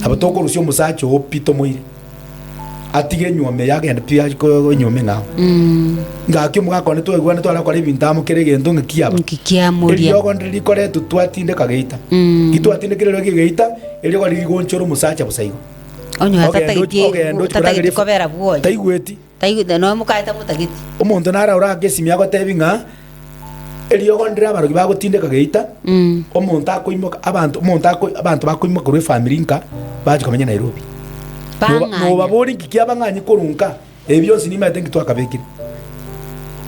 Nabo tokorusia omosacha oo pi tomoire, atige enyuomo eye agende pi ache ko enyuomo eng'ao. Ngaki omogaka one twaigwane tware gokora ebinto amo kera egento ng'a kiaba. Nki kiamoria. Eriogo ndire rikoretwa twatindeka geita. Gitwatindekire eriogo geita, eriogo riria rigoonchora omosacha bosa igo. Onye oyo Ogende tatageti ochi- ogende ochi tatageti koragera efu- kobera bwoye. Taigweti. Taigweti nonya mokaye tamotageti. Omonto nare orake esimi agotebi ng'a eriogo ndire abarogi bagotindeka geita, omonto akoimoka abanto omonto ako abanto bakoimoka korwa efamiri nka bachi komenya Nairobi. Noba Bang'anya. nobabori nki kiabang'anyi korwa nka, ebi bionsi nimaete nki twakabekire.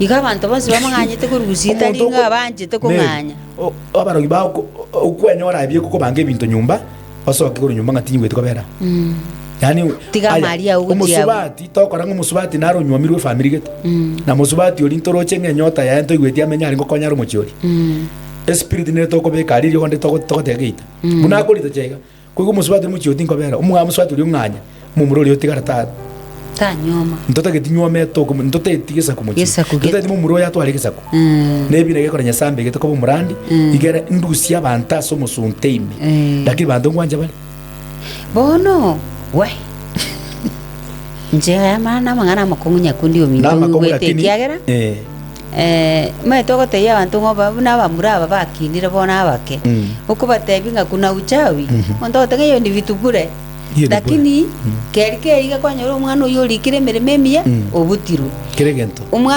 Igo abanto bonsi bamang'anyete korwa gusii tari Omonto ng'a oko- banchete Mary, kong'anya. o- abarogi bako okwenyora aye biekobanga ebinto nyomba, osoke korwa nyomba ng'a tinyigweti kobera aa. Yaani Tiga aya, amari ao gochia abwo. omosubati tokora ng'a omosubati nare onywomirwe efamiri gete, na mosubati oria ntoroche ng'a enyota yaye ntoigweti amenye arenge gokonya are omochie oria. Espirit nere tokobeka aria eriogo nde togo togoteba geita. Buna akorita chiaiga, koigwa omosubati oria omochie oyo tinkobera, omwa mosubati oria ong'anya, omomura oria otigare ta Tanyuoma. ntotageti nyuoma etoke ntotageti gesaku mochie. Gesaku gete. Ntotageti momura oyo atware egesaku. Na ebi naki ekora Nyasae ambegete koba omorandi, igere ndusie abanto ase omosunte ime. Lakini banto nkwancha bare. Bono, we, inche aya amang'ana namang'ana amakong'u nyakundi ominto Namakong'u ng'igwete lakini ekiagera, eh, eh, omanyete ogotebia abanto ng'a oba buna abamura aba bakinire bono abake, okobatebia ng'a kuna uchawi, omonto ogoteba ng'a hiyo ni vitu bure. Hiyo ni bure. Lakini keri keri iga kwanyora omwana oyio orikire emeremo emiya, obutirwe. Kera egento. Omwana.